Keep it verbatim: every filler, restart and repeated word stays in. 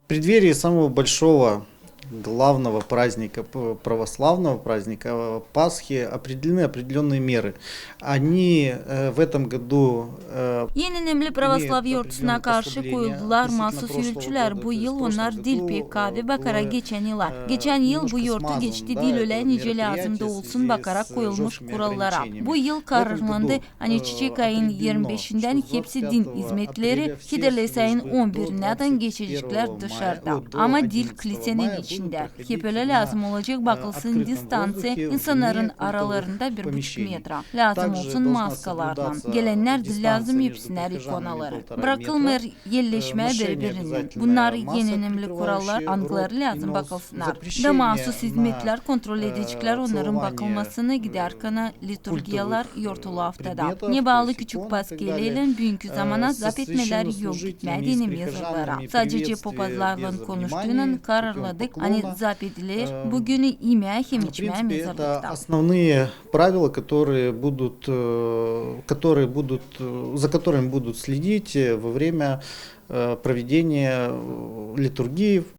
В преддверии самого большого, главного праздника, п-, православного праздника, э, Пасхи, определены определённые меры. Они, э, в этом году, э, Eni önemli pravoslav yortusuna karşı koyuldular maasuz ölçülär. Bu yıl onnar diil pek kaavi bakarak geçän yıla. Geçän yıl bu yortu geçti diil ölä, nicä lääzım da olsun, bakarak koyulmuş kurallara. Bu yıl kararlandı, ani çiçek ayın irmi beşindän hepsi din izmetleri, hiderleysä ayın on birinädän geçecekler dışarda. Ama diil klisenin içindä. Hep ölä lääzım olacek bakılsın distanţiya insannarın aralarında bir buçuk metra. Lääzım olsun maskalarlan. Gelennär diil lääzım öpsünär ikonaları. Brakılmêêr elleşmää biri-birinin. Bunnar en önemli kurallar, angıları lääzım bakılsınnar. Da maasuz izmetlär kontrol edecekler onnarın bakılmasını gidärkana liturgiyalar yortulu aftada. Ne baalı küçük Paskeleylän büünkü zamana zap etmelär yok gitmää dini mezarlara. Sadecä popazlarlan konuştuunnan kararladık, ani zap ediler bu günü imää hem içmää mezarlıkta. Основные правила, которые будут, э, которые будут, э, за которыми будут следить, э, во время, э, проведения, э, литургии.